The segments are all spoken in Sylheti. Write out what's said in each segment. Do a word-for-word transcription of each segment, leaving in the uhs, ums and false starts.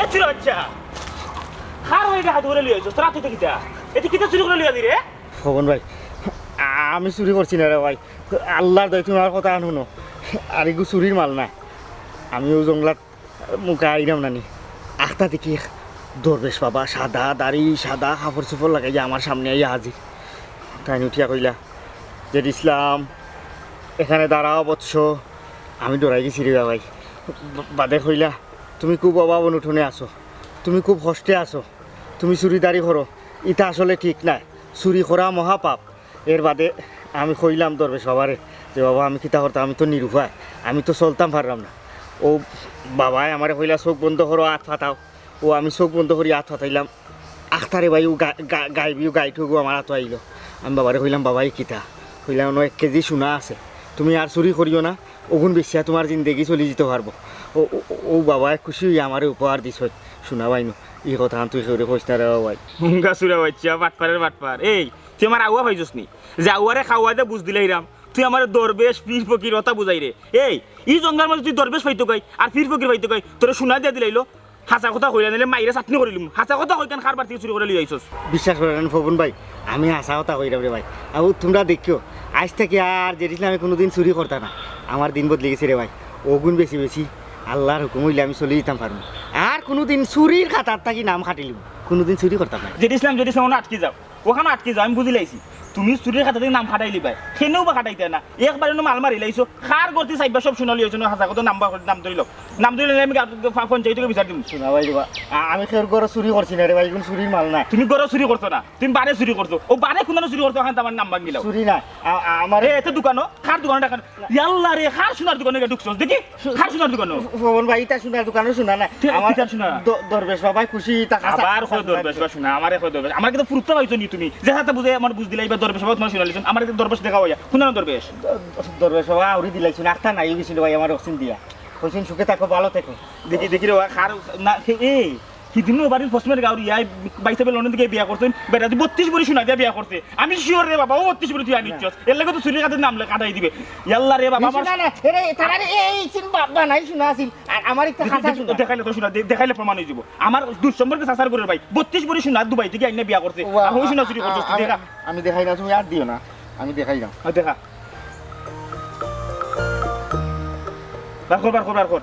এ তুই আচ্ছা, কার অইগু হাত ধরি লইয়া আইছস? তোরা তুই তো কিতা? এতে কিতা চুরি করি লইয়া দি রে? পবন ভাই, আমি চুরি করছি না রে ভাই। আল্লার দয়, তুমি আমার কথা আন হুনো। আর এগু চুরির মাল না। আমি অউ জংলাত মুখা আইরাম নানি। আখতা দেখি এক দরবেশ বাবা, সাদা দাড়ি, সাদা কাপড় চোপড় লাগাইয়া আমার সামনে আইয়া হাজির। তাইন উঠিয়া কইলা, "জেড ইসলাম, এখানে দাঁড়াও বৎস।" আমি ডরাই গেছি রে ভাই। বা-, বাদে কইলা, "তুমি খুব অভাব অনটনে আছো, তুমি খুব কষ্টে আছো, তুমি চুরিদারি করো, ইতা আসলে ঠিক নায়, চুরি করা মহাপাপ।" এর বাদে আমি কইলাম দরবেশ বাবারে যে, "বাবা, আমি কিতা করতাম, আমি তো নিরুপায়, আমি তো চলতাম পাররাম না।" অউ বাবায় আমারে কইলা, "চোখ বন্ধ করো, আত পাতাও।" অউ আমি চোখ বন্ধ করি আত পাতাইলাম, আখতারে ভাই, অউ গা-, গা-, গাইবি, অউ গাইটুকু আমার আতো আইলো। আমি বাবারে কইলাম, "বাবা, ই কিতা?" কইলা, "অনো এক কেজি সোনা আছে, তুমি আর চুরি করিও না, অগুন বেচিয়া তুমার জিন্দেগি চলি যিতো পারবো।" অউ, অউ, অউ বাবায় খুশি অইয়া আমারে উপহার দিছইন। সোনা ভাই নু, ই কথাখান তুই কেউরে কইস না রে বাবা ভাই। মুঙ্গা চুরা বাইচ্চা, বাটপারের বাটপার। এই, তুই আমার আউয়া পাইছস নি? যে আউয়ারে খাওয়াইতে বুঝ দিলাইরাম, তুই আমারে দরবেশ, পীর ফকির অতা বুঝাইরে। এই, ই জংলার মাঝে তুই দরবেশ পাইতো গাই, আর পীর ফকির পাইতো গাই, তোরে সোনা দিয়া দিলাইলো। হাছা কথা কইলা, নাইলে মাইরে চাটনি করিলিমু। হাছা কথা কইকান কার বাড়ি থাকি চুরি করি লইয়া আইছস? বিশ্বাস করো না পবন ভাই, আমি হাছা কথা কইরাম রে ভাই। আবু, তুমরা দেখিও, আইজ থাকি আর জেড ইসলামে কুনুদিন চুরি করতা না। আমার দিন বদলি গেছে রে ভাই। অগুন বেচি বেচি আল্লার হুকুম অইলে আমি চলি যিতাম পারমু। আর কুনুদিন চুরির খাতাত থাকি নাম কাটিলিমু, কুনুদিন চুরি করতাম না। জেড ইসলাম, জেড ইসলাম, অনো আটকি যাও। অখানো আটকি যাও, আমি বুঝিলাইছি। তুমি চুরির খাতা থাকি নাম কাটাইলিবায়। কেনেউ বা কাটাইতায় না। একবারে নু মাল মারিলাইছো। কার ঘর থাকি চাইবা সব সোনা লইয়া আইছো নু, হাছা কথা নাম বা-, নাম ধরিলাও। নাম ধরিলে আমি গা-, পা-, পঞ্চায়েত থাকি বিচার দিমু। সোনা ভাই রে বা, আ-, আমি কেউর ঘরো চুরি করছি না রে ভাই, ইগুন চুরির মাল না। তুমি ঘরো চুরি করছো না, তুমি বারে চুরি করছো। অউ বারে কুনানো চুরি করছো, অখান তো আমার নাম ভাঙ্গিলাও। চুরি না, আ-, আ-, আমার এ, এতে দোকানো, কার দোকানো টাকা? ইয়াল্লা রে, কার সোনার দোকানো গিয়া ঢুকছস? দেখি, কার সোনার দোকানো? পবন ভাই, ইতা সোনার দোকানো সোনা না। কে-, আমার কিতার সোনা? দ-, দরবেশ বাবায় খুশি, ইতা খাসা, আবার খাসা কয় সোনা দরবেশ দিছে। বা সোনা, আমারে কয় দরবেশ। আমার কিন্তু ফুরুত্তা পাইছো নি তুমি? যে হাতে বুঝে আমার বুঝ দিলাইবা, দরবেশ বাবা তোমার সোনা লইছইন, আমারে কিন্তু দরবেশ দেখাও ইয়া। কুনানো দরবেশ? দ-, দ-, দরবেশ বাবা আউরি দিলাইছইন, আখতা নাই গেছিল ভাই আমার অক্সিন দিয়া। কইছইন, "সুখে থাকো, ভালো থাকো।" দেখি, দেখি রে, ও খার না, খে-, এ, হিদিন বাড়ির পশ্চিমের গাঁওর ইয়াই বাইসাবে লন্ডন থাকি বিয়া করছইন, বেটা তুই বত্রিশ ভরি সোনা দিয়া বিয়া করছে। আমি sure রে বাবা, অউ বত্রিশ ভরি তুই আনিছস। এর লাগি তো চুরির খাতাত নাম লে-, কাটাই দিবে। ইয়াল্লা রে বাবা, আমার সোনা না, এরে, তারা রে, এই, এই, চিন বা-, বানাই সোনা আছিল। আর আমার একটা দেখি, খাসা দেখি, সোনা। দেখাইলে তো সোনা, দে-, দেখাইলে প্রমাণ অইযিবো। আমার দুর সম্পর্কে চাচার ঘরর ভাই, বত্রিশ ভরি সোনা দুবাই থাকি আইনা বিয়া করছে। ওয়া, আর অউ সোনা চুরি আ-, করছস আ-, তুই, আমি, দেখা। আমি দেখাই না, তুমি আর দিও না, আমি দেখাই না। আ, দেখা। বার কর, বার কর, বার কর।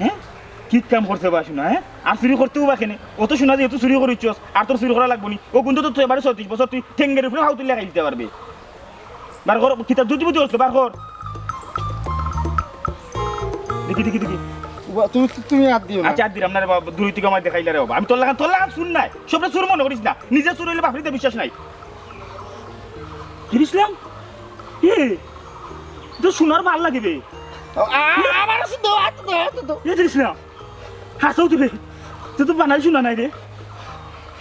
হে? কিতা কাম করছে বা সোনা, হে? আর চুরি করতেউ বা কেনে? অত সোনা যেহেতু চুরি করিছস, আর তোর চুরি করা লাগবো নি। অগুন তো তুই এবারে ছত্রিশ বছর তুই ঠেঙ্গের উপরে হাউ তুলিয়া খাই দিতে পারবে। বার কর, কিতা জুতি বুতি করছো, বার কর। দেখি, দেখি, দেখি। উবা, তুমি, তুমি আর দিও না। আচ্ছা, আর দিলাম না রে বাবা, দূর থাকি আমারে দেখাইলা রে বাবা। আমি তোর লাখান, তোর লাখান চুর নায়। সবরে চুর মনে করিস না। নিজে চুর অইলে বাপরে বিশ্বাস নাই। জেড ইসলাম? এ, তো সোনার বার লাগিবে। আ-, আ-, আমার আছে তো, আছে তো, আছে তো। এ জেড ইসলাম, হাছাউ তো রে। তুই তো বানাই সোনা নায় রে।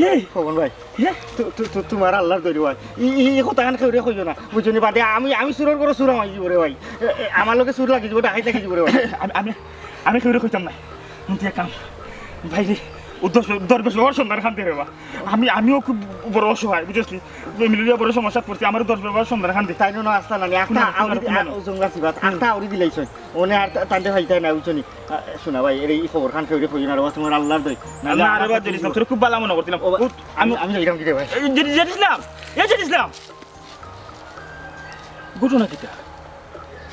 এ। পবন ভাই, এ? তু-, তু-, তু-, তুমার আল্লার দয় রে ভাই। ই, ই, ই কথাখান কেউরে কইও না। বুঝছো নি? বাদে আমি, আমি চুরর ঘরো চুর হামাই যিবো রে ভাই। এ, এ, আমার লগে চুর লাগি যিবো, ডাকাইত লাগি যিবো রে ভাই। আমি, আমি, আমি কেউরে কইতাম নায়। কিন্তু এক কাম, ভাই রে, অউ দশ-, দরবেশ বাবার সন্ধান খান দে রে বা। আমি, আমিও খুব বড় অসহায়, বুঝছস নি? Family লইয়া বড় সমস্যাত পড়ছি, আমারে দরবেশ বাবার সন্ধান খান দে। তাইন নু আস্তা নানি, আখতা কুনানো, আউরি কুনানো, দি-, কুনানো? আ, জংলা সিবাত, হুম। আখতা আউরি দিলাইছইন। অনে আর তা-, তানরে পাইতায় না, বুঝছো নি? আ, সোনা ভাই, এরে ই খবর খান কেউরে কইও না রে বা, তুমার আল্লার দয়। নাইলে না রে আমার বা, কাছে জেড ইসলাম, তোরে খুব ভালা মনো করছিলাম। ও বা-, উঠ, আমি, আমি, আমি যাইরাম কি রে ভাই? A, Z, Z Islam, A Z Islam. ঘটনা কিতা?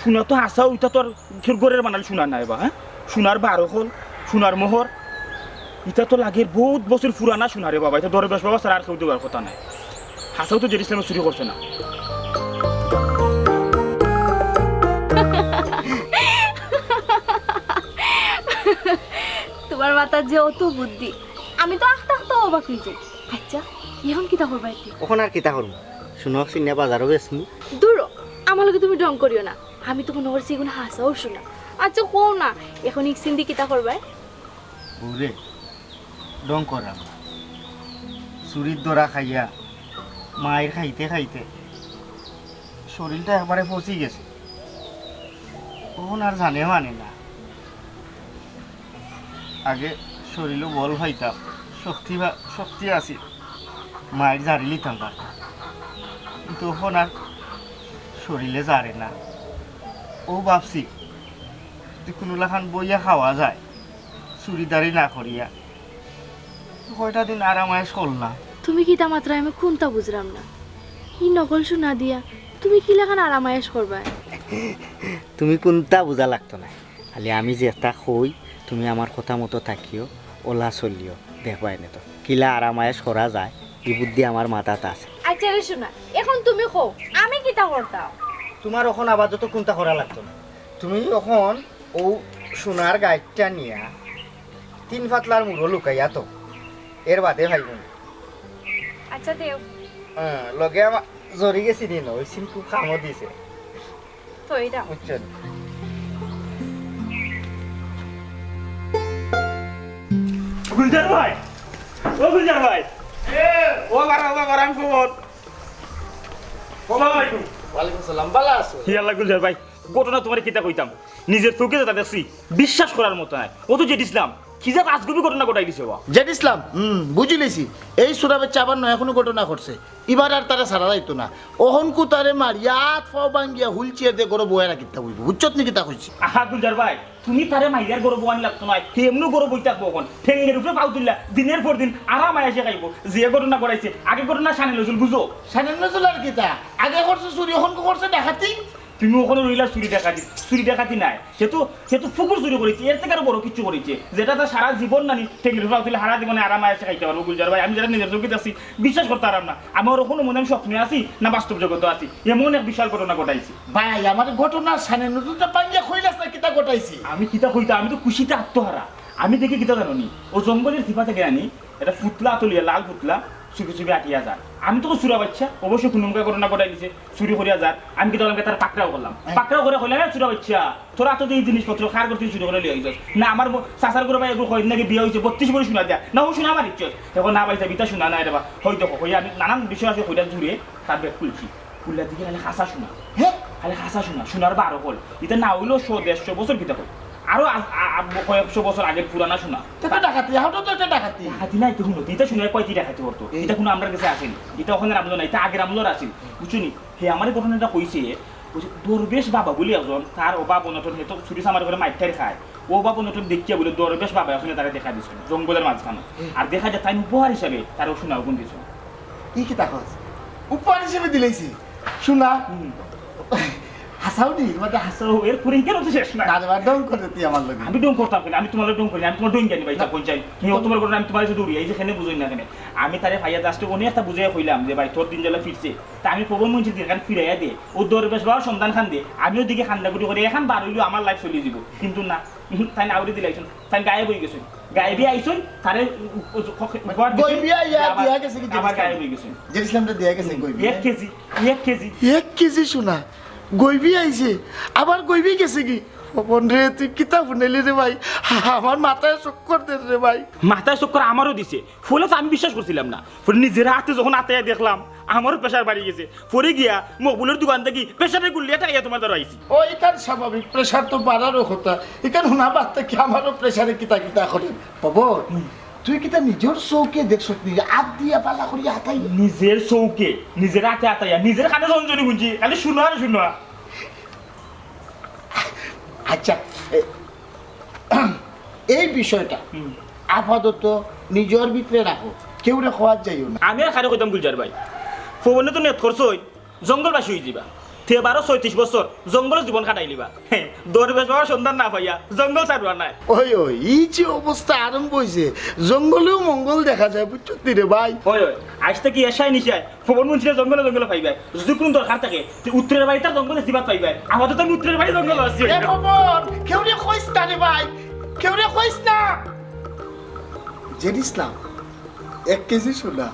সোনা তো হাছাউ, ইতা তো আর কেউর ঘরর বানাইল সোনা নায় বা, হ্যাঁ? সোনার বার অকল, সোনার মোহর, ইতা তো লাগের বউত বছর পুরানা সোনা রে বাবা, ইতা দরবেশ বাবা ছাড়া আর কেউ দিবার কথা নায়। হাছাউ তো জেড ইসলামে চুরি করছে না। তুমার মাথাত যে অত বুদ্ধি, আমি তো আখতা আখতা অবাক অই যাই। আচ্ছা, অখন কিতা করবায় তে? অখন আর কিতা করমু? সোনা অকল ছিনিয়া বাজারো বেচমু। দুরো, আমার লগে তুমি ঢং করিও না। আমি তো মনো করছি ইগুন হাছাউ সোনা। আচ্ছা, কও না, অখন ইগু ছিনিয়া কিতা করবায়? বউরে, ঢং করাম না। চুরির ধরা খাইয়া, মাইর খাইতে খাইতে শরীরটা একবারে পচি গেছে। অখন আর জানে মানে না। আগে শরীলো বল পাইতাম, শক্তি বা-, শক্তি আছিল, মাইর ঝাড়ি লিতাম পারতাম, কিন্তু অখন আর শরীলে ঝাড়ে না। অউ ভাবছি, যদি কুনু লাখান বইয়া খাওয়া যায়, চুরিদারি না করিয়া, কয়টা দিন আরাম আয়েশ করলাম। তুমি কিতা মাতরায় আমি কুনতা বুঝরাম না। ই নকল সোনা দিয়া তুমি কিলাখান আরাম আয়েশ করবায়? তুমি কুনতা বুঝা লাগতো নায়। খালি আমি যেতা কই, তুমি আমার কথা মতো থাকিও, অলা চলিও, দেখবায়নে তো। কিলা আরাম আয়েশ করা যায়, ই বুদ্ধি আমার মাথাত আছে। আচ্ছা রে সোনা, অখন তুমি কও, আমি কিতা করতাম? তুমার অখন আপাতত কুনতা করা লাগতো না। তুমি অখন অউ সোনার গাইটটা নিয়া তিন পাতলার মুরো লুকাইয়া থও, এর বাদে পাইবো না। আচ্ছা দেও। হ্যাঁ, লগে আমার জরি গেছি দিন, ওই সিন খুব কামো দিছে। তো এটা। বুঝছো নি? গুলজার ভাই, ও গুলজার ভাই। ও বাবা, ও বাবা, রাম খবর। আসসালামু আলাইকুম। ওয়ালাইকুম সালাম, ভালা আছো? হি আল্লাহ গুলজার ভাই, ঘটনা তুমারে কিতা কইতাম, নিজর চউখে যেতা দেখছি, বিশ্বাস করার মতো নায়। অউ তো জেড ইসলাম, কি যে আজগুবি ঘটনা ঘটাই দিছে বা। জেড ইসলাম, হুম, বুঝিলিছি। এই সুরা বাচ্চা আবার নয়া কুনু ঘটনা করছে। ইবার আর তারে ছাড়া যাইতো না। অখনকু তারে মারিয়া আত পাও ভাঙ্গিয়া হুইল চেয়ার দিয়া ঘরো বওয়াই রাখিতা অইবো। বুঝছত নি কিতা কইছি? আহা গুলজার ভাই, তুমি তারে মারিয়া ঘরো বওয়ানি লাগতো নায়। হে এমনেউ ঘরো বই থাকবো অখন। ঠেঙ্গের উপরে পাও তুলিয়া দিনর পর দিন আরাম আয়েশে খাইবো। যে ঘটনা ঘটাইছে, আগের ঘটনা শানে নজুল বুঝো। শানে নজুল আর কিতা? আগে করছে চুরি, অখনকু করছে ডাকাতি। তুমি অখনো রইলা চুরি ডাকাতি, চুরি ডাকাতি নায়। হে তো, হে তো ফুকুর চুরি করিছে, এর থাকি আরো বড় কিচ্ছু করিছে। যেটা তার সারা জীবন নানি ঠেঙ্গের উপরে পাও তুলিয়া সারা জীবনে আরাম আয়েশে খাইতা পারবো গুলজার ভাই। আমি যেটা নিজর চউখে দেখছি, বিশ্বাস করতাম পারলাম না। আমি অখনো মনে হয় স্বপ্নে আছি না বাস্তব জগতো আছি, এমন এক বিশাল ঘটনা ঘটাইছে। ভাই, আমার ঘটনা শানে নজুলটা ভাঙ্গিয়া কইলাস না কিতা ঘটাইছে? আমি কিতা কইতাম, আমি তো খুশিতে আত্মহারা। আমি দেখি কিতা জানো নি, অউ জঙ্গলের চিপা থাকি আনি একটা পুতলা তুলিয়া, লাল পুতলা, চুপি চুপি আটিয়া যার। আমি তো চুরা বাচ্চা, অবশ্যই কুনু মুখে ঘটনা ঘটাই দিছে, চুরি করিয়া যার। আমি কিতা করলাম, তারে পাকড়াও করলাম। হ্যাঁ। পাকড়াও করিয়া কইলাম, "এ চুরা বাচ্চা, তোরা তো এই জিনিসপত্র কার ঘর থাকি চুরি করিয়া লইয়া আইছস?" "না, আমার ব-, চাচার ঘরো ভাই এগু কয় নাকি বিয়া অইছে, বত্রিশ ভরি সোনা দিয়া।" "না, অউ সোনা আমার ইচ্ছা।" "অখন না ভাই সাব, ইতা সোনা নায় রে বা, অউ দেখো, অই আমি নানান বিষয় আছে কইরা জুড়ে তার ব্যাগ খুলছি।" খুলিয়া দেখি খালি খাসা সোনা। হে? খালি খাসা সোনা, সোনার বার অকল। ইতা না অইলেও শো, দেড়শো বছর কিতা কয়। আরো আ-, আ-, আ-, কয়েকশো বছর আগের পুরানা সোনা। তে তো ডাকাতি, অখন তো ইটা ডাকাতি। ডাকাতি নায় তো, হুনো, ইতা সোনা কয়টি ডাকাতি করতো? এই। ইতা কুনু আমরার গেছে আছে নি। ইতা অখনর আমলর না, ইতা আগের আমলর আছিল। বুঝছো নি? হে আমারে ঘটনাটা কইছে, কইছে, দরবেশ বাবা বুলি একজন, তার অভাব অনটন, হে তো চুরি চামারি করি মাইর টাইর খায়। অভাব অনটন দেখিয়া বুলে দরবেশ বাবা একজনে তারে দেখা দিছইন, জঙ্গলের মাঝখানো। হুম। আর দেখা যায় তাইন উপহার হিসাবে তারে অউ সোনা অগুন দিছইন। ই কিতা কস? উপহার হিসাবে দিলাইছে? সোনা? হুম। হাছাউ নি? তোমার তো হাছাউ। হাছাউ, এর ফুরিঙ্কের তো শেষ নাই। না রে বা, ঢং করে তুই আমার লগে। আমি ঢং করতাম কেনে? আমি তুমার লগে ঢং করি না, আমি তুমার ঢংগিয়ানি ভাই, না। কই যাই? তুমি অত বড় করে আমি তুমার কাছে দৌড়ি, এই যে কেনে বুঝই না কেনে? আমি তারে পাইয়া just অনে একটা বুঝাইয়া কইলাম যে, "ভাই, তোর দিন জ্বালা ফিরছে।" তা আমি প্রভু মঞ্জিল দিয়ে খান ফিরাইয়া দে, ও দরবেশ বাবার সন্ধান খান দে, আমিও দিকে খান্দাকুটি করে, এখন বার হইলেও আমার life চলে যাব। কিন্তু না, তাইন আউরি দিলাইছইন, তাইন গায়েব হয়ে গেছইন। গায়েবি আইছইন, তারে উ-, উ-, উ-, উপহার দিছইন, গইবিয়া ইয়া আবার, দিয়া গেছে কি আবার জিনিস গায়েব খান? হয়ে গেছইন। জিনিস খানটা দিয়া গেছে হুম, গইবিয়া। এক কেজি, এক কেজি। এক কেজি সোনা, গইবি আইছে, আবার গইবি গেছে কি? পবন রে, তুই কিতা হুনাইলি রে ভাই? আমার মাথায় চক্কর দের রে ভাই। মাথায় চক্কর আমারও দিছে। ফলে তো আমি বিশ্বাস করছিলাম না। ফলে নিজের হাতে যখন আতাইয়া দেখলাম, আমারও pressure বাড়ি গেছে। পরে গিয়া মকবুলের দোকান থাকি pressure-এর গুল্লি একটা আইয়া তোমার দ্বারা আইছি। ও, ইখান স্বাভাবিক, pressure তো বাড়ারও কথা। ইখান হুনা বাদ থাকি আমারও pressure-এ কিতা কিতা করে। পবন, হুম। তুই কিতা নিজর চউখে দেখছত নি? আত দিয়া বালা করিয়া হাতাই। নিজের চউখে, নিজের আতে আতাইয়া, নিজের কানে ঝনঝনি হুনছি, খালি সোনা আর সোনা। আচ্ছা, এ, এই বিষয়টা হুম। আপাতত নিজর ভিতরে রাখো, কেউরে কওয়াত যাইও না। আমি আর কারে কইতাম গুলজার ভাই, ফবনে তো নিয়ত করছইন, জঙ্গলবাসী হয়ে যাইবা। তে বারো ছয়ত্রিশ বছর জঙ্গলো জীবন কাটাইলিবা। দরবেশ বাবার সন্ধান না পাইয়া জঙ্গল ছাড়বা নায়। ওই, ওই, ই যে অবস্থা আরম্ভ অইছে, জঙ্গলেও মঙ্গল দেখা যায়, বুঝছো নি রে ভাই? ওই, ওই, আইজ থাকি এশায় নিশায় পবন মুন্সিরে জঙ্গলে জঙ্গলে পাইবায়। যদি কুনু দরকার থাকে, তে উত্তরের বাড়ি তার জঙ্গলে জিবাত পাইবায়। আপাতত আমি উত্তরের বাড়ি জঙ্গলে আছি। এ পবন, কেউরে কইছ না রে ভাই, কেউরে কইছ না। জেড ইসলাম, এক কেজি সোনা।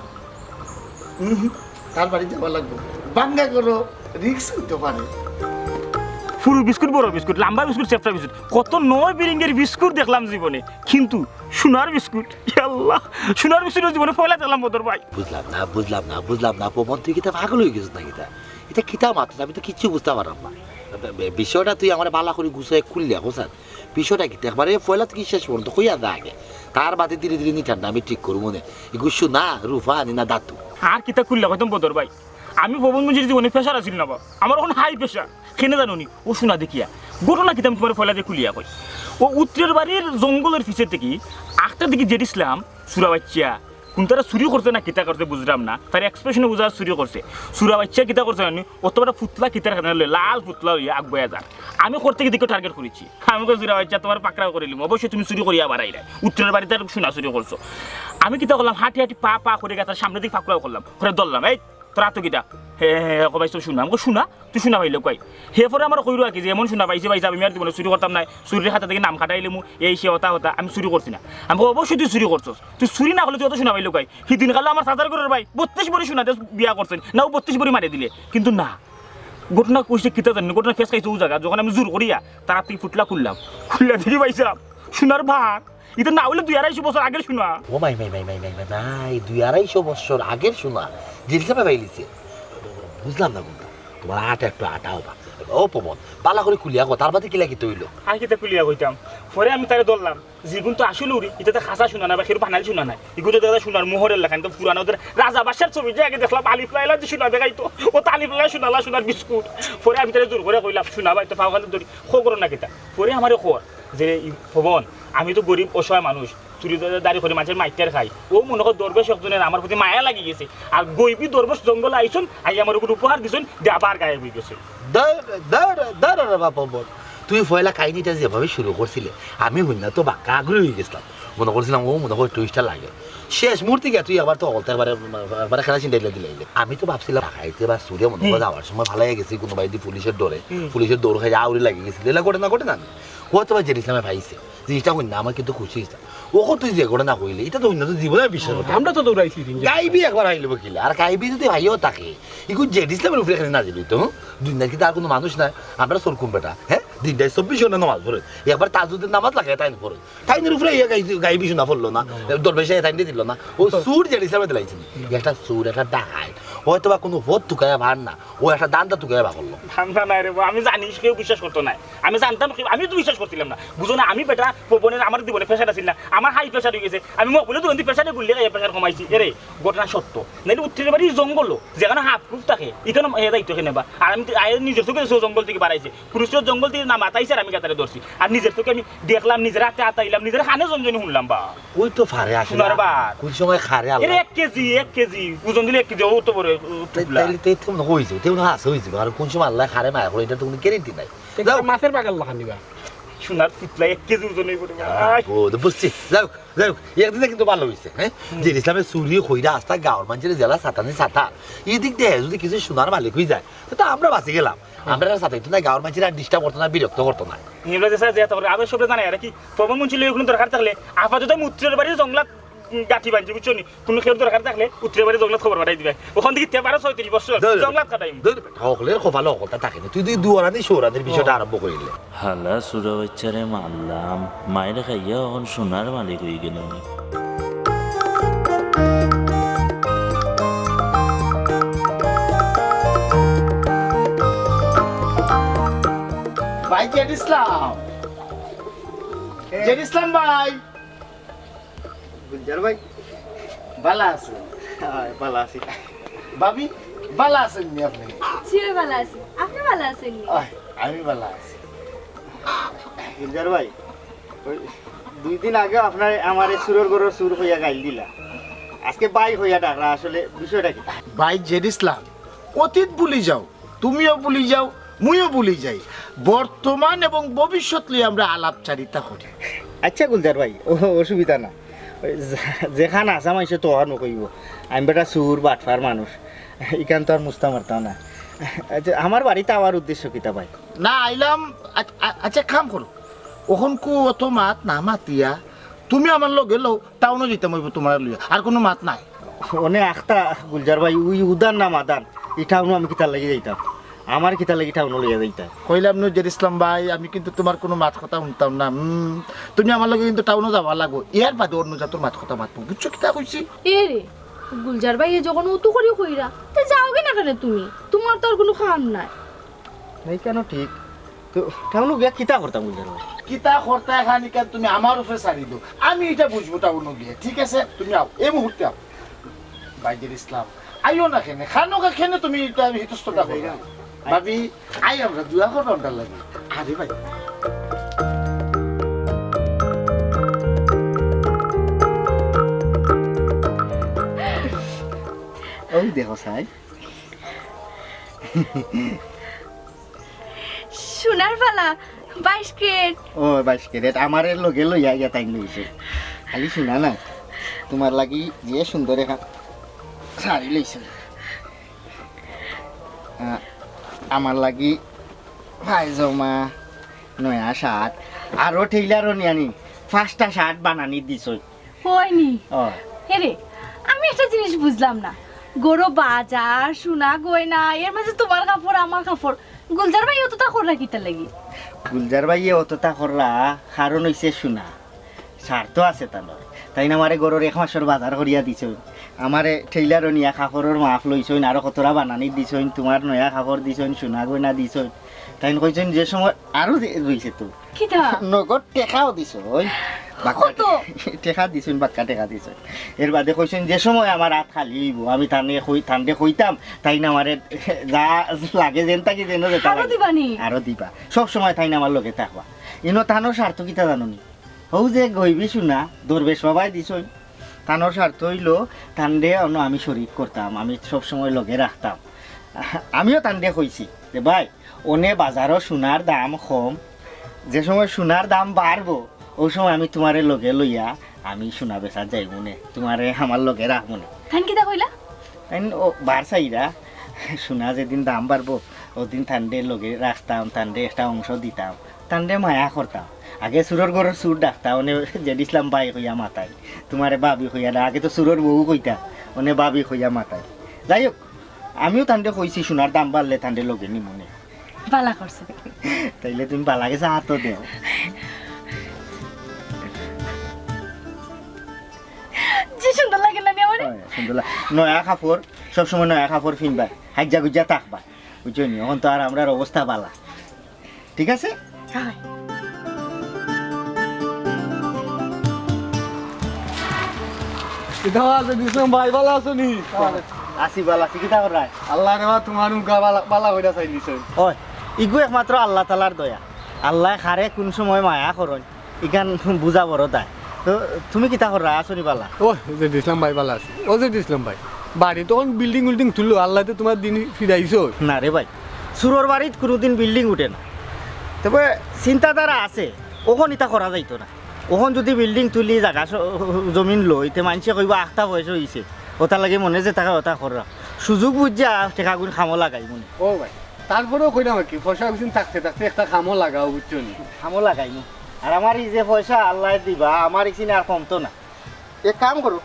হুম, তার বাড়ি যাওয়া লাগবো। বাঙ্গা করো, রিস্ক হইতে পারে। ফুরু বিস্কুট, বড় বিস্কুট, লাম্বা বিস্কুট, চেপটা বিস্কুট, কত নয় বিরিঙ্গের বিস্কুট দেখলাম জীবনে, কিন্তু সোনার বিস্কুট, ইয়া আল্লাহ, সোনার বিস্কুট জীবনে পয়লা দেখলাম বদর ভাই। বুঝলাম না, বুঝলাম না, বুঝলাম না, পবন, তুই কিতা পাগল অইগেছস না কিতা? ইতা কিতা মাতস? আমি তো কিচ্ছু বুঝতাম পারলাম না। বে-, বে-, বিষয়টা তুই আমারে বালা করি গুছাই খুললে, হোসেন। বিষয়টা কিতা? একবারে পয়লা থাকি শেষ পর্যন্ত কইয়া দে আগে। তার বাদে ধীরে ধীরে নিঠান্ডা আমি ঠিক করমু নে। ইগু সোনা, রূপা, আনি না ধাতু। আর কিতা খুললে কইতাম বদর ভাই? আমি পবন মুন্সির জীবনে ফেশার আছিল না বা। আমার অখন হাই প্রেশার। কেনে জানো নি? ও সোনা দেখিয়া। ঘটনা কিতা আমি তুমারে পয়লা দিয়া খুলিয়া কই। ও উত্তরের বাড়ির জঙ্গলের পিছে থাকি আখতা দেখি জেড ইসলাম, চুরা বাইচ্চা, কুনতারা চুরি করছে না কিতা করছে বুঝলাম না, তার এক্সপ্রেশনে বুঝা চুরি করছে। চুরা বাইচ্চা কিতা করছে জানি, অত বড় ফুতলা কিতার কারণে লইয়া, লাল ফুতলা লইয়া আগুয়াইয়া যার। আমি করতে গিয়ে দিকে টার্গেট করেছি। আমি কই, "চুরা বাইচ্চা, তুমার পাকড়াও করিলিমু, অবশ্যই তুমি চুরি করিয়া বাড়াইরায়, উত্তরের বাড়িত আর সোনা চুরি করছো।" আমি কিতা করলাম, হাঁটি হাঁটি পা পা করি গিয়া তার সামনে দিকে পাকড়াও করলাম, করে ধরলাম, "এই, তোর আতো কিতা?" "হে, হে, হে, কবাই তো সোনা।" আমি কই, "সোনা? তুই সোনা পাইলে কই?" হে পরে আমার কইরো আর কি যে, "এমন সোনা পাইছি, পাইছি, আমি আর জীবনে চুরি করতাম নায়, চুরির খাতা থাকি নাম কাটাইলিমু, এই সে হতা হতা, আমি চুরি করছি না।" আমি কই, "অবশ্যই তুই চুরি করছস, তুই চুরি না করলে তুই অত সোনা পাইলে কই?" হিদিন কালো আমার চাচার ঘরর ভাই বত্রিশ ভরি সোনা দিয়া বিয়া করছইন, না ও বত্রিশ ভরি মারি দিলে, কিন্তু না, ঘটনা কইছে কিতা জানি, ঘটনা ফেস খাইছে ও জাগা, যখন আমি জোর করিয়া তার আত থাকি ফুতলা খুললাম, খুললা দেখি পাইছলাম সোনার ভার। ইতা না অইলে দুই আড়াইশো বছর আগের সোনা। ও মাই, মাই, মাই, মাই, মাই, মাই, মাই, দুই আড়াইশো বছর আগের সোনা জেড ইসলামে পাইলিছে। বুঝলাম না কুনতা। তুমার আটা একটু আটা অবা। ও পবন, বালা করি খুলিয়া ক, তার বাদে কিলা কিতা অইলো? আর কিতা খুলিয়া কইতাম? পরে আমি তারে ধরলাম, যেগুন তো আসলে উড়ি, ইতা তো খাসা সোনা না বা কেউর বানাইল সোনা নায়। ইগুন তো দাদা সোনার মোহরের লাখান, তো পুরানা ওদের রাজা বাদশার ছবি যে আগে দেখলাম, আলিফ লাইলা যে সোনা দেখাইতো, ও তো আলিফ লাইলা সোনালা সোনার বিস্কুট। পরে আমি তারে জোর করি কইলাম, "সোনা ভাই, তো পাওয়া গেল ধরি, খো করো না কিতা?" পরে আমারে কর যে, "ই পবন, আমি তো গরিব অসহায় মানুষ, চুরি দারি করি মানষের মাইট্টার খাই। ও মনো কর দরবেশ একজনের আমার প্রতি মায়া লাগি গেছে। আর গইবি দরবেশ জঙ্গলে আইছইন, আই আমার ওগুলো উপহার দিছইন, দে আবার গায়েব অই গেছে।" দর, দর, দর রে বাপ, বল। তুই পয়লা কাহিনীটা যেভাবে শুরু করছিলে, আমি হুনিয়া তো বাক্কা আগ্রহী অই গেছলাম। মনো করছিলাম, ও মনো কর টুইস্টটা লাগে। শেষ মুহূর্তে গিয়া তুই আবার তো হকলতা একবারে, একবারে খেলা চিন্তা দিলে দিলে। আমি তো ভাবছিলাম, ডাকাইতে বা চুরে মনো কর হুম। যাওয়ার সময় ফালাইয়া গেছে কুনু বায়দি পুলিশের ডরে। হুম। পুলিশের ডর খাইয়া আউরি লাগি গেছে। দিলা ঘটনা ঘটে না নি? ও তো বা জেড ইসলামে পাইছে। জিনিসটা হুনিয়া আমার কিন্তু খুশি অইছে। ও কত তুই যে ঘটনা কইলে, ইটা তো অন্য তো জীবনে বিশ্বাস করতে আমরা তো দৌড়াইছি দিন। গাইবি একবার আইলে বকিলে, আর গাইবি যদি ভাইও থাকে, ইগু জেড ইসলামের উপরে এখানে না দিবি তো, হুম? দুনিয়ার কি তার কোনো মানুষ নাই? আমরা সরকুম বেটা, হ্যাঁ? দিনটাই চব্বিশ ঘন্টা নামাজ পড়ে, একবার তাজুদের নামাজ লাগে তাই পড়ে, তাইনের উপরে ইয়ে গাই-, গাইবি শোনা পড়লো না, দরবেশে তাইন দিল না, ও সুর জেড ইসলামে দিলাইছে। একটা সুর, একটা ডাকাইত, হয়তো বা কোনো ভোট তুকাইয়া ভার না, ও একটা দান্দা তুকাইয়া ভার করলো। দান্দা নাই রে বা, আমি জানি কেউ বিশ্বাস করতো না। আমি জানতাম কি, আমি তো বিশ্বাস করছিলাম না। বুঝো না, আমি বেটা পবনের আমার জীবনে প্রেশার আছিল না, আমার হাই প্রেশার অই গেছে। আমি মকবুলের দোকান থাকি প্রেশারে গুল্লি খাইয়া প্রেশার কমাইছি। এরে, ঘটনা সত্য। নাইলে উত্তরের বাড়ি জঙ্গল, যেখানে হাফ প্রুফ থাকে, ইখানো এ দায়িত্ব কেনে বা? আর আমি তো আয়ে নিজের চোখে দেখছি ও জঙ্গল থাকি বাড়াইছে। পুলিশর জঙ্গল থাকি না মাতাইছে আর আমি গাতারে ধরছি। আর নিজের চোখে আমি দেখলাম, নিজের হাতে আতাইলাম, নিজের কানে জনজনি শুনলাম বা। ওই তো ফারে আসলে। শোনার বা। কোন সময় খারে আল্লাহ। এরে এক কেজি, এক কেজি। ওজন দিলে এক কেজি, ও তো বড়, ও তো তাই-, টুকলা। তাইলে তো এর থেকে মনে হয় হয়ে যাবে, তেমন হাসে হয়ে যাবে। আর কোন সময় আল্লাহ খারে মায়া করে, এটা তো কোনো গ্যারেন্টি নাই। একটা যাও। মাছের বাগান লাখান দিবা। সোনার পুতলা এক কেজি ওজন হয়ে পড়ে। আহ, ও, তো বুঝছি। যাই হোক, যাই হোক, একদিনে কিন্তু ভালো হইছে, হ্যাঁ? হুম। যে ইসলামের চুরি হইরা আস্তা গাঁওর মানুষের জেলা সাতানি সাতা। এই দিক দিয়ে যদি কিছু সোনার মালিক হয়ে যায়, তো, তো আমরা বাঁচি গেলাম। হুম। আমরা আর সাতাইতো না, গাঁওর মানুষের আর ডিস্টার্ব করতো না, বিরক্ত করতো না। নিবলা যে স্যার যে এত করে, আবার সবরে জানাই আর কি, পবন মুন্সি লইয়া কোনো দরকার থাকলে, আপাতত আমি উত্তরের বাড়ির জঙ্গলাত, উম, গাঁঠি বানছি, বুঝছো নি? কোনো কেউ দরকার থাকলে, উত্তরের বাড়ির জঙ্গলাত খবর পাঠাই দিবে। ওখান থেকে ইতে বারো ছয়ত্রিশ বছর ধুর, জঙ্গলাত কাটাইম। ধুর, হকলের কপালো হকলতা থাকে না। তুই, তুই দুয়ারানি সৌরানির বিষয়টা আরম্ভ করিলে। হালা চুরা বাইচ্চারে মারলাম, মাইর খাইয়া অখন সোনার মালিক হয়ে গেল। ভাই জেড ইসলাম, জেড ইসলাম ভাই। গুলজার ভাই, ভালা আছেন? হ্যাঁ, ভালা আছি। ভাবি, ভালা আছেন নি আপনি? জি, ভালা আছি। আপনি ভালা আছেন নি? আহ, আমি ভালা আছি। গুলজার ভাই, ওই দুই দিন আগে আপনার আমার এই চুরর ঘরর চুর হইয়া গাইল দিলা, আজকে ভাই হইয়া ডাকরা, আসলে বিষয়টা কি? ভাই জেড ইসলাম, অতীত ভুলি যাও, তুমিও ভুলি যাও, মুইও ভুলি যাই। বর্তমান এবং ভবিষ্যৎ লইয়া আমরা আলাপচারিতা করি। আচ্ছা গুলজার ভাই, ও অসুবিধা না। ওই যে-, যেখান আসা মাইনষে তো অখানউ কইবো, "আমি বেটা চুর, বাটপার মানুষ, ইখান তো আর মুছতাম পারতাম না।" আচ্ছা, আমার বাড়িত আওয়ার উদ্দেশ্য কিতা ভাই? না, আইলাম। আ-, আ-, আচ্ছা, কাম করো, অখনকু অত মাত না মাতিয়া তুমি আমার লগে লও, টাউনো যাইতাম অইবো তুমারে লইয়া, আর কুনু মাত নাই। অনে আখতা গুলজার ভাই, ওই উদান না মাদান, ই টাউনো আমি কিতার লাগি যাইতাম? আমার কিতার লাগি টাউনো লইয়া যাইতায়? কইলাম নু জের ইসলাম ভাই, আমি কিন্তু তুমার কুনু মাত কথা হুনতাম না। হুম, তুমি আমার লগে কিন্তু টাউনো যাওয়া লাগবো, এর বাদে অন্য জাতর মাত কথা মাতমু, বুঝছো কিতা কইছি? এ রে, গুলজার ভাইয়ে যখন অতু করি কইরা, তে যাওগি না কেনে তুমি? তুমার তো আর কুনু কাম নাই। নাই কেনে ঠিক? তো টাউনো গিয়া কিতা করতাম গুলজার ভাই? কিতা করতায় খানিকান তুমি আমার উপরে ছাড়ি দেও, আমি ইটা বুঝমু টাউনো গিয়া, ঠিক আছে? তুমি আও, এই মুহূর্তে আও। ভাই জের ইসলাম, আইও না কেনে, খানো কা কেনে তুমি ইটা আমি হিতস্ততা করো। ভাবি, আই আমরা দোয়া করো আমরার লাগি। আরে ভাই। ওই দেখো সাই। সোনার বালা, বাইশ ক্যারেট। ও, বাইশ ক্যারেট, আমারে লগে লইয়া গিয়া তাইন লইছে। খালি সোনা না, তুমার লাগি যে সুন্দর এখান শাড়ি লইছে। আ-, আমার লাগি পায়জামা, নয়া শার্ট, আরো টেইলারও নিয়ানি পাঁচটা শার্ট বানানি দিছইন। অয় নি? অয়। হেরে, আমি একটা জিনিস বুঝলাম না। গরো বাজার, সোনা গয়না, এর মাঝে তুমার কাপড়, আমার কাপড়। গুলজার ভাইয়ে অততা কররা কিতার লাগি? গুলজার ভাইয়ে অততা কররা কারণ অইছে সোনা। স্বার্থ আছে তানর। তাইন আমারে গরর এক মাসর বাজার করিয়া দিছইন। আমারে টেইলারও নিয়া কাপড়র মাপ লইছইন, আরো কতরা বানানি দিছইন, তুমার নয়া কাপড় দিছইন, সোনা গয়না দিছইন। তাইন কইছইন যে সময় আরো দি-, রইছে তো। কিতা? নগদ টেকাও দিছইন। বাক্কা কত? টেকা দিছইন, বাক্কা টেকা দিছইন। এর বাদে কইছইন যে সময় আমার আত খালি অইবো, আমি তানে কই-, তানরে কইতাম, তাইন আমারে যা লাগে যেন থাকি যেন যেতা আরো লাগে। দিবা নি? আরো দিবা। সব সময় তাইন আমার লগে থাকবা। ইনো তানর স্বার্থ কিতা জানো নি? হউ যে গইবি সোনা, দরবেশ বাবায় দিছইন। তানর স্বার্থ অইলো, তানরে অনো আমি শরিক করতাম, আমি সব সময় লগে রাখতাম। আমিও তানরে কইছি যে, "ভাই, অনে বাজারো সোনার দাম কম, যে সময় সোনার দাম বাড়বো, অউ সময় আমি তুমারে লগে লইয়া আমি সোনা বেচাত যাইমুনে, তুমারে আমার লগে রাখমুনে।" তাইন কিতা কইলা? তাইন ও বার চাইরা, সোনা যেদিন দাম বাড়বো, অউদিন তানরে লগে রাখতাম, তানরে একটা অংশ দিতাম। তানরে মায়া করতাম। আগে চুরর ঘরর চুর ডাকতা, অনে জেড ইসলাম ভাই কইয়া মাতায়। তুমারে ভাবি কইয়া না, আগে তো চুরর বউ কইতা, অনে ভাবি কইয়া মাতায়। যাই হউক, আমিও তানরে কইছি সোনার দাম বাড়লে তানরে লগে নিমুনে। বালা করছো। তাইলে তুমি বালা গেছে আতো দেও। যে সুন্দর লাগে না নি আমারে? অয়, সুন্দর লাগে। নয়া কাপড়, সবসময় নয়া কাপড় ফিনবা, হাইজ্জা গুজ্জা থাকবা। বুঝছো নি? অখন তো আর আমরার অবস্থা বালা। ঠিক আছে? অয়। কিতা আছে দিছলাম ভাই, বালা আছো নি? আছি বালা আছি, কিতা কররায়? আল্লায় রে বা, তুমার মুখা বালা, বালা কইরা চাইন দিছইন। অয়, ইগু একমাত্র আল্লাহ তাআলার দয়া। আল্লায় কারে কুন সময় মায়া করইন, ইখান বুঝা বড় দায়। তো তুমি কিতা কররায়, আছো নি বালা? ও, জেড ইসলাম ভাই বালা আছি। ও জেড ইসলাম ভাই, বাড়িত অখন বিল্ডিং উল্ডিং তুললো, আল্লায় তো তুমার দিন ফিরাইছো। না রে ভাই, চুরর বাড়িত কুনুদিন বিল্ডিং উঠে না। তবে চিন্তাধারা আছে, অখন ইতা করা যাইতো না। অখন যুদি বিল্ডিং তুলি, জাগা স-, জমিন লই, তে মাইনষে কইবো আখতা বয়স অইছে, অতার লাগি মনে যেতা কয় অতা কররাম। সুযোগ বুঝিয়া টেকাগুন কামো লাগাইমুনে। ও ভাই, তারপরেও কইরাম আর কি, পয়সা অইছে থাকতে থাকতে একটা কামো লাগাও, বুঝছো নি? কামো লাগাইমু। আর আমার ই যে পয়সা আল্লায় দিবা, আমার ইখান আর কমতো না। এক কাম করো,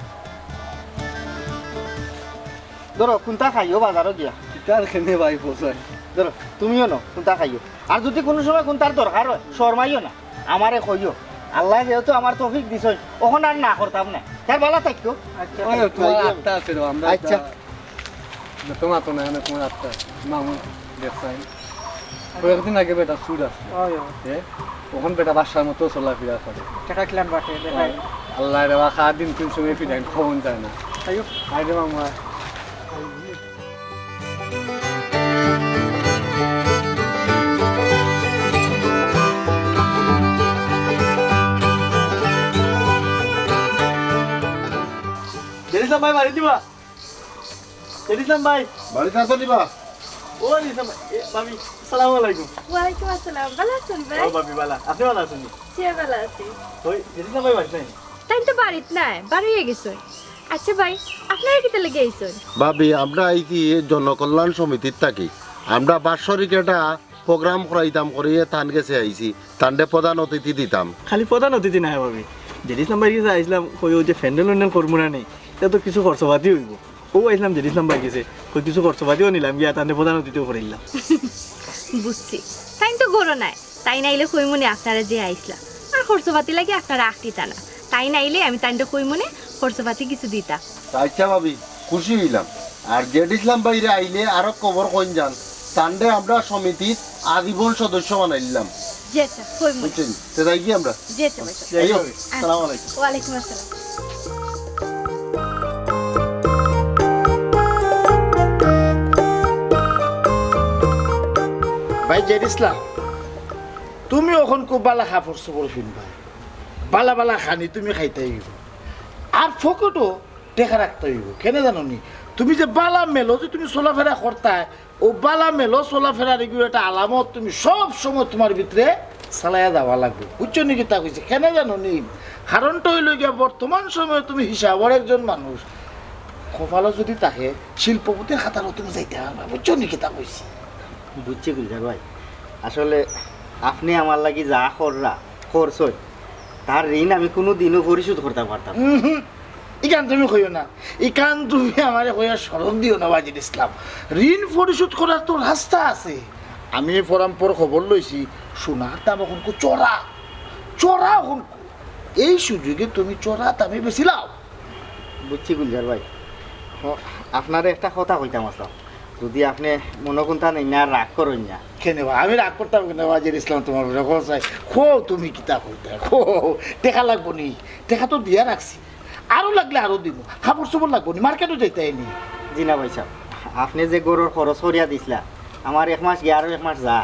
ধরো কুন্তা খাইও বাজারো গিয়া। কিতার কেনে ভাই পয়সা? ধরো তুমিও নেও, কুন্তা খাইও। আর যুদি কুনু সময় কুন্তার দরকার অয়, শরমাইও না, আমারে কইও। আল্লায় যেহেতু আমার তৌফিক দিছইন, অখন আর না করতাম না। তার বালা থাকিও। আচ্ছা। ওই, তুমার আত্মা আছে রে, আমরা আচ্ছা। এটা যত মাতো না, এনে তুমার আত্মা আছে। মামু, দেখছাইন। কয়েকদিন আগে বেটা চুর আছে। ওই, ওই। এ? অখন বেটা বাদশার মতো চলাফিরা করে। টেকা খিলান বাটে, দেখাই। আল্লায় রে বা, কার দিন কুন সময় ফিরাইন, কওন যায় না। আইও। আয় রে মামু, আয়। জেড ইসলাম ভাই, বাড়ি দিবা? জেড ইসলাম ভাই। বাড়িত আছো নি বা? ও, নিজাম, এ, ভাবি, আসসালামু আলাইকুম। ওয়ালাইকুম আসসালাম, ভালা আছইন ভাই? ও, ভাবি, ভালা। আপনি ভালা আছইন নি? জি, ভালা আছি। ওই, জেড ইসলাম ভাই বাড়িত নাই নি? তাইন তো বাড়িত নাই, বার অইয়া গেছইন। আচ্ছা ভাই, আপনারা কিতার লাগি আইছইন? ভাবি, আমরা আইছি জনকল্যাণ সমিতির থাকি। আমরা বাৎসরিক একটা প্রোগ্রাম করাইতাম করিয়া তান গেছে আইছি, তানরে প্রধান অতিথি দিতাম। খালি প্রধান অতিথি নায় ভাবি, জেড ইসলাম ভাইর গেছে আইছলাম, কই ওই যে প্যান্ডেল উন্নয়ন করমু না নি, তা তো কিছু খরচপাতিও অইবো। ও আইছলাম জেড ইসলাম ভাইর গেছে, কই কিছু খরচপাতিও নিলাম গিয়া তানরে প্রধান অতিথিও করাইলাম। বুঝছি, তাইন তো ঘরো নাই, তাইন আইলে কইমুনে আপনারা যে আইছলা, আর খরচপাতি লাগি আপনারা আখটিতা না। তাইন আইলে আমি তানরে কইমুনে খরচপাতি কিছু দিতা। আচ্ছা ভাবি, খুশি অইলাম। আর জেড ইসলাম ভাইরে আইলে আরো খবর কইন যান, তানরে আমরা সমিতির আজীবন সদস্য বানাইলাম। জি আচ্ছা, কইমুনে। বুঝছেন? তে যাই কি আমরা? জি আচ্ছা ভাই। যাই হোক, আসসালামু আলাইকুম। ওয়ালাইকুম আসসালাম। ভাই জেড ইসলাম, তুমি অখন খুব ভালা কাপড় চোপড় পিনবা, ভালা ভালা খানি তুমি খাইতায় অইবো, আর পকেটো টেকা রাখতায় অইবো। কেনে জানো নি, তুমি যে ভালা মেলো যে তুমি চলাফেরা করতায়, অউ ভালা মেলো চলাফেরার ইগু একটা আলামত তুমি সব সময় তুমার ভিতরে চালাইয়া যাওয়া লাগবো, বুঝছো নি কিতা কইছি? কেনে জানো নি, কারণটা অইলো গিয়া বর্তমান সময়ে তুমি হিসাবর একজন মানুষ, কপালো যদি থাকে শিল্পপতির খাতারও তুমি যাইতায় পারবা, বুঝছো নি কিতা কইছি? বুঝছি গুলজার ভাই, আসলে আপনে আমার লাগি যা কররা করছইন, তার ঋণ আমি কুনুদিনও পরিশোধ করতাম পারতাম না। উহুম, ইখান তুমি কইও না, ইখান তুমি আমারে কইয়া শরম দিও না বাজির ইসলাম। ঋণ পরিশোধ করার তো রাস্তা আছে। আমি পরামপর খবর লইছি, সোনার দাম অখন খুব চড়া, চড়া অখন খুব। এই সুযোগে তুমি চড়া দামে বেচিলাও। বুঝছি গুলজার ভাই, হ, আপনারে একটা কথা কইতাম আছলাম, যদি আপনে মনো কুন্তা নেইন না, রাগ করইন না। কেনে বা, আমি রাগ করতাম কেনে বাজির ইসলাম তুমার উপরে? কও চাই, কও তুমি কিতা কইতায়, কও। টেকা লাগবো নি? টেকা তো দিয়া রাখছি, আরো লাগলে আরো দিমু। কাপড় চোপড় লাগবো নি? মার্কেটো যাইতায় নি? জি না ভাইসাব, আপনে যে ঘরর খরচ করিয়া দিছলা, আমার এক মাস গিয়া আরো এক মাস যা।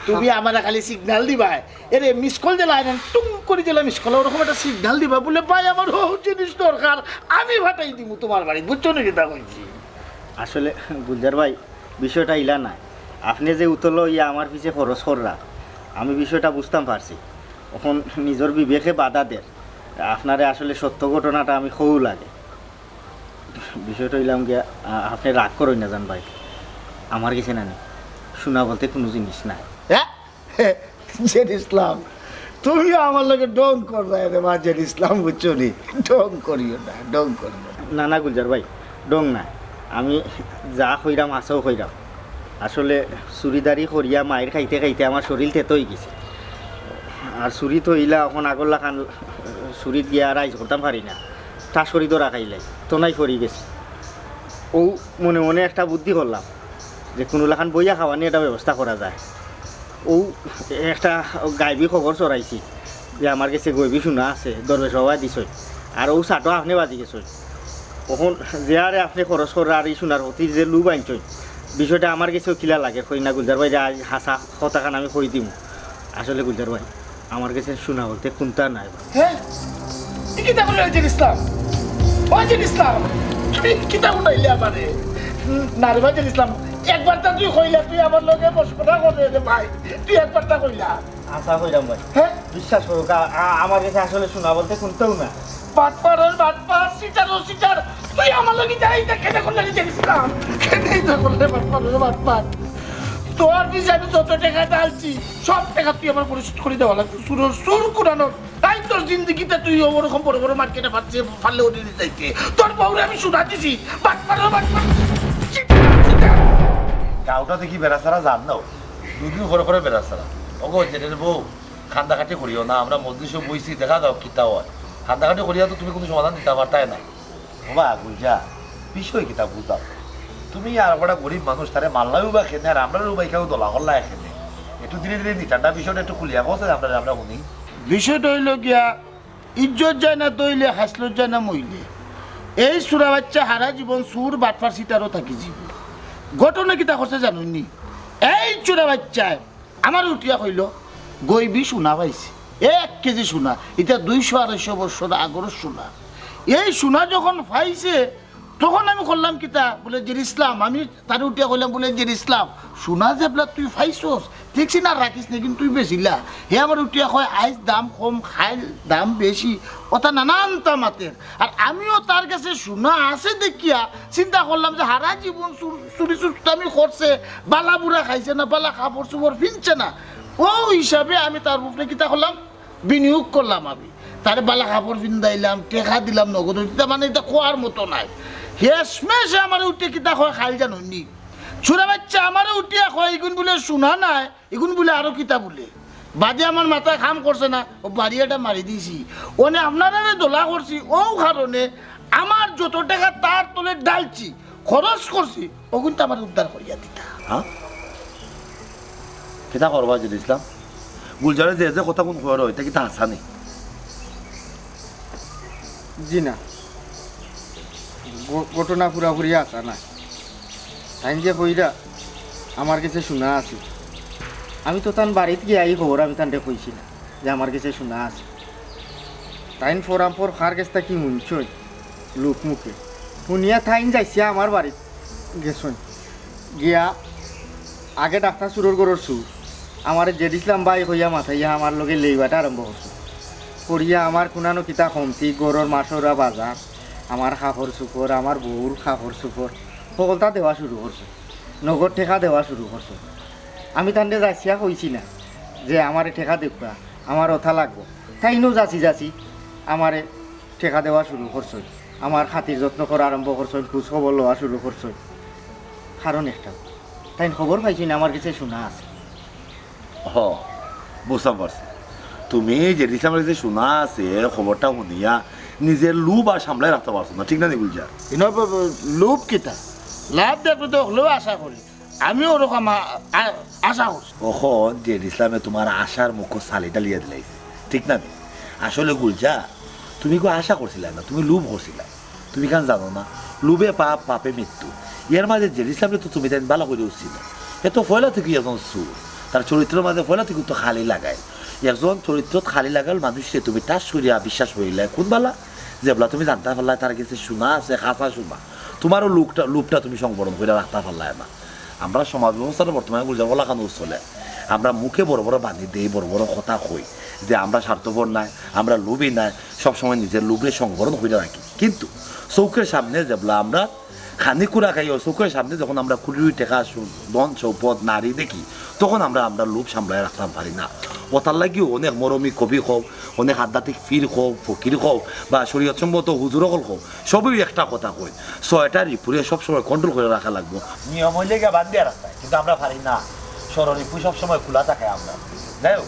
তুমি আমারে খালি সিগনাল দিবায়, এরে মিস কল দিলা, আইন টুং করি দিলা মিস কল, ওরকম একটা সিগনাল দিবা বুলে, "ভাই, আমার অউ জিনিস দরকার, আমি পাঠাই দিমু তুমার বাড়িত", বুঝছো নি কিতা কইছি? আসলে গুলজার ভাই, বিষয়টা ইলা নায়। আপনে যে উতলা অইয়া আমার পিছে খরচ কররা, আমি বিষয়টা বুঝতাম পারছি। অখন নিজর বিবেকে বাধা দের। আপনারে আসলে সত্য ঘটনাটা আমি কওউ লাগে। বিষয়টা অইলাম গিয়া, আ-, আপনে রাগ করইন না যান ভাই। আমার গেছে না নি, সোনা বলতে কুনু জিনিস নাই। হ্যাঁ? জেড ইসলাম, তুমিও আমার লগে ঢং কররায় রে বা জেড ইসলাম, বুঝছো নি? ঢং করিও না, ঢং করিও না। না, না গুলজার ভাই, ঢং না। আমি যা কইরাম, হাছাউ কইরাম। আসলে চুরিদারি করিয়া মাইর খাইতে খাইতে আমার শরীল তেতো অইগেছে। আর চুরি তো ইলা অখন আগর লাখান চুরিত গিয়া রাইজ করতাম পারি না। ঠাস করি ধরা খাইলাই, তনাই পড়ি গেছি। অউ মনে মনে একটা বুদ্ধি করলাম যে কুনু লাখান বইয়া খাওয়ানি একটা ব্যবস্থা করা যায়। অউ একটা গাইবি খবর ছড়াইছি যে আমার গেছে গইবি সোনা আছে, দরবেশ বাবায় দিছইন, আর অউ চাটো আপনে বাজি গেছইন। অখন যে হারে আপনে খরচ কররা আর ই সোনার প্রতি যে লোভ আনছইন, বিষয়টা আমার গেছেও কিলা লাগে, কই না গুলজার ভাইরে, আইজ হাছা কথাখান আমি কই দিমু। আসলে গুলজার ভাই, আমার গেছে সোনা বলতে কুন্তা নাই। হ্যাঁ? ই কিতা কইলা জেড ইসলাম? ও জেড ইসলাম, তুমি কিতা কইলা আমারে? না রে বা জেড ইসলাম, একবার তো তুই কইলা, তুই আমার লগে মশকরা কররে রে ভাই, তুই একবার তা কইলা। হাছা কইরাম ভাই। হ্যাঁ? বিশ্বাস করউক্কা, আ-, আ-, আমার গেছে আসলে সোনা বলতে কুন্তাউ না। বাটপার, ওই বাটপার, চিটার, ও চিটার। তুই আমার লগে যাই, ইটা কেনে করলে রে জেড ইসলাম? কেনে ইটা করলে বাটপার, ওই বাটপার? তোর পিছে আমি যত টেকা ঢালছি, সব টেকা তুই আমার পরিশোধ করি দেওয়া লাগবো। চুরর চুর কুনানর। তাইন তোর জিন্দেগিতে তুই ওরকম বড় বড় মার্কেটে ফাটছে, ফাললে ওটি দিতে চাইতে। তোর বউরে আমি সোনা দিছি। বাটপার, ওই বাটপার। Cheater, cheater. গাউটা দেখি বেড়াছাড়া যার না, দুদিন পরে পরে বেড়াছাড়া। ওগো, জেঠের বউ, কান্দাকাটি করিও না, আমরা মজলিসো বইছি, দেখা যাউক কিতা অয়। কান্দাকাটি করিয়া তো তুমি কুনু সমাধান দিতা পারতায় না। ওবা গুলজা, বিষয় কিতা বুঝাও। তুমি আর বড় গরিব মানুষ, তারে মারলায়ও বা কেনে, আর আমরারেও বা কেউ দলা করলায় কেনে। একটু ধীরে ধীরে নিতাম না, বিষয়টা একটু খুলিয়া কও চাই আমরারে, আমরা হুনি। বিষয়টা অইলো গিয়া, ইজ্জত যায় না দইলে, খাইছলত যায় না মইলে। এই চুরা বাইচ্চা হারা জীবন চুর বাটপার চিটারো থাকি যিবো। ঘটনা কিতা করছে জানইন নি? এই চুরা বাইচ্চায় আমারে উঠিয়া কইলো, গইবি সোনা পাইছে, এক কেজি সোনা, ইটা দুইশো আড়াইশো বছর আগর সোনা। এই সোনা যখন পাইছে, তখন আমি কইলাম কিতা, বুলে, "জের ইসলাম।" আমি তারে উঠিয়া কইলাম, বুলে, "জের ইসলাম, সোনা যেবলা তুই পাইছস, দেখছি না রাখিস না, কিন্তু তুই বেচিলা।" হে আমারে উঠিয়া কয়, "আইজ দাম কম, কাইল দাম বেশি", অতা নানানতা মাতের। আর আমিও তার গেছে সোনা আছে দেখিয়া চিন্তা করলাম যে হারা জীবন চুর-, চুরি চুস্তামি করছে, বালা বুরা খাইছে না, বালা কাপড় চোপড় ফিনছে না। অউ হিসাবে আমি তার উপরে কিতা করলাম, বিনিয়োগ করলাম আমি। তারে বালা কাপড় ফিন্দাইলাম, টেকা দিলাম নগদ, ইতা মানে ইতা কওয়ার মতো নায়। শেষমেশ হে আমারে উঠিয়া কিতা কয়, কাইল জানো নি? চুরা বাইচ্চা আমারে উঠিয়া কয়, "ইগুন বুলে সোনা নায়, ইগুন বুলে আরো কিতা বুলে।" বাদে আমার মাথায় কাম করছে না, অউ বাড়ি এটা মারি দিছি। অনে আপনারারে দলা করছি, অউ কারণে আমার যত টেকা তার তলে ডালছি, খরচ করছি, অগুন তো আমারে উদ্ধার করিয়া দিতা। হ্যাঁ? কিতা করবা জের ইসলাম? গুলজারে যে যে কথাগুন কইরা, ইতা কিতা হাছা নি? জি না, ঘ-, ঘটনা পুরাপুরি হাছা না। তাইন যে কইরা আমার গেছে সোনা আছে, আমি তো তান বাড়িত গিয়া ই খবর আমি তানরে কইছি না যে আমার গেছে সোনা আছে। তাইন ফরামফর কার গেছ থাকি হুনছইন লোকমুখে, হুনিয়া তাইন যাইছিয়া আমার বাড়িত গেছইন, গিয়া আগে ডাকতা চুরর ঘরর চুর, আমারে জের ইসলাম ভাই কইয়া মাতাইয়া আমার লগে লেইবাটা আরম্ভ করছে। করিয়া আমার কুনানো কিতা কমতি, ঘরর মাসরা বাজার, আমার কাপড় চোপড়, আমার বউর কাপড় চোপড়, হকলতা দেওয়া শুরু করছে। নগদ টেকা দেওয়া শুরু করছে। আমি তানরে যাইছিয়া কইছি না যে আমারে টেকা দেউক্কা, আমার অতা লাগবো। তাইনও যাচি যাচি আমারে টেকা দেওয়া শুরু করছইন, আমার খাতির যত্ন করা আরম্ভ করছইন, খোঁজ খবর লওয়া শুরু করছইন। কারণ একটা, তাইন খবর পাইছইন আমার গেছে সোনা আছে। হ, বুঝতাম পারছি। তুমি জের ইসলামর গেছে সোনা আছে খবরটা হুনিয়া নিজর লোভ আর সামলায় রাখতা পারছো না, ঠিক না নি গুলজার? ইনো ব-, ব-, লোভ কিতা? লাভ দেখলে তো হকলেউ আশা করি। আমিও ওরকম আ-, আ-, আশা করছি। অখন জের ইসলামে তুমার আশার মুখ ছালি ঢালিয়া দিলাইছে, ঠিক না নি? আসলে গুলজার, তুমি কেউ আশা করছিলায় না, তুমি লোভ করছিলায়। তুমি কেনে জানো না, লোভে পাপ, পাপে মৃত্যু। এর মাঝে জের ইসলামরে তো তুমি তাইন বালা করিউ চিনো। হে তো পয়লা থাকিউ একজন চুর, তার চরিত্রর মাঝে পয়লা থাকিউ তো খালি লাগাইল। একজন চরিত্রত খালি লাগাইল মানুষরে তুমি ঠাস করিয়া বিশ্বাস করিলায় কুন বালা? যেবলা তুমি জানতা পারলায় তার গেছে সোনা আছে, খাসা সোনা, তুমারও লোভটা, লোভটা তুমি সংবরণ করিয়া রাখতা পারলায় না। আমরা সমাজ ব্যবস্থাটা বর্তমানে গুলজার অলাখান চলে। আমরা মুখে বড় বড় বাণী দেই, বড় বড় কথা কই যে আমরা স্বার্থপর নায়, আমরা লোভী নায়, সবসময় নিজর লোভরে সংবরণ করিয়া রাখি। কিন্তু চউখর সামনে যেবলা আমরা খানি কুড়া খাই, অউ চউখর সামনে যখন আমরা কুড়ি কুড়ি টেকা, সু-, ধন সম্পদ, নারী দেখি, তখন আমরা, আমরা লোভ সামলায় রাখতাম পারি না। অতার লাগিউ অনেক মরমী কবি কও, অনেক আধ্যাত্মিক পীর কও, ফকির কও, বা শরীয়ত সম্মত হুজুর অকল কও, সবেউ একটা কথা কইন, ছয়টা রিপুরে সবসময় control করিয়া রাখা লাগবো। নিয়ম অইলে গিয়া বান্ধিয়া রাখতায়, কিন্তু আমরা পারি না। ষড়রিপু সবসময় খোলা থাকে আমরা। যাই হোক,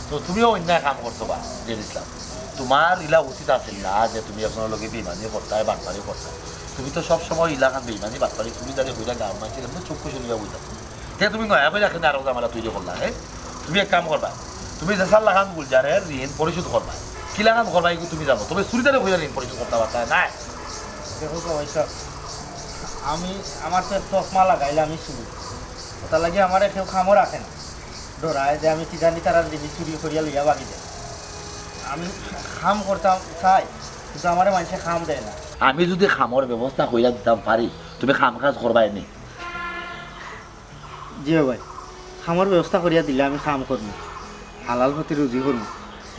তো তুমিও অন্যায় কাম করছো বা, জের ইসলাম। তুমার ইলা উচিত আছিল না যে তুমি একজনর লগে বেইমানি করতায়, বাটপারি করতায়। তুমি তো সবসময় ইলাখান বেইমানি, বাটপারি, চুরিদারি কইরা গাঁওর মানষর এমনে চক্ষু চলিয়া বইতা। তে তুমি নয়া কইরা কেনে আরো ঝামেলা তৈরি করলা, হে? তুমি এক কাম করবা, তুমি যেসার লাখান গুলজারর ঋণ পরিশোধ করবা। কিলাখান করবা, ইগু তুমি জানো। তবে চুরিদারি কইরা ঋণ পরিশোধ করতা পারতায় নায়। দেখো গো, ওইসব আমি, আমার তো এক তকমা লাগাইলে আমি চুর। অতার লাগি আমারে কেউ কামো রাখে না। ডরায় যে আমি কি জানি তারার জিনিস চুরি করিয়া লইয়া ভাগি যায়। আমি কাম করতাম চাই, কিন্তু আমারে মানষে কাম দেয় না। আমি যুদি কামর ব্যবস্থা করিয়া দিতাম পারি, তুমি কাম কাজ করবায় নি? জি ও ভাই, কামর ব্যবস্থা করিয়া দিলে আমি কাম করমু, হালাল পথে রুজি করমু,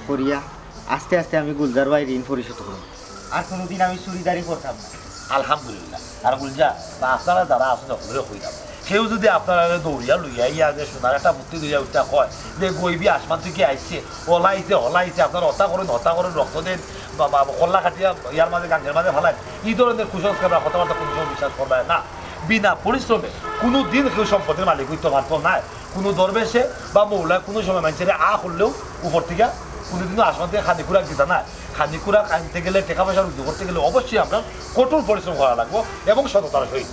করিয়া আস্তে আস্তে আমি গুলজার ভাইর ঋণ পরিশোধ করমু। আর কোনোদিন আমি চুরিদারি করতাম না। আলহামদুলিল্লাহ। আর গুলজার, বা আপনারা যারা আছইন, হকলরে কইরাম, কেউ যুদি আপনারারে দৌড়িয়া লইয়া আইয়া যে সোনার একটা বুত্তি ধরিয়া উঠিয়া কয় যে গইবি আসমান থাকি আইছে, অলা আইছে, হলা আইছে, আপনারা হতা করইন, হতা করইন, রক্ত দেইন, বা, বা, কল্লা কাটিয়া ইয়ার মাঝে, গাঙ্গের মাঝে ফালাইন, ই ধরনের কুসংস্কার বা কথাবার্তা কুনু সময় বিশ্বাস করবায় না। বিনা পরিশ্রমে কুনু দিন কেউ সম্পদের মালিক অইতো পারতো নায়। কুনু দরবেশে বা মৌলায় কুনু সময় মানষরে আ করলেও উপর থাকি কুনুদিনও আসমান থাকি খানি খুরাক দিতা নায়। খানি খুরাক আনতে গেলে, টেকা পয়সা রুজি করতে গেলে অবশ্যই আমরার কঠোর পরিশ্রম করা লাগবো এবং সততার সহিত।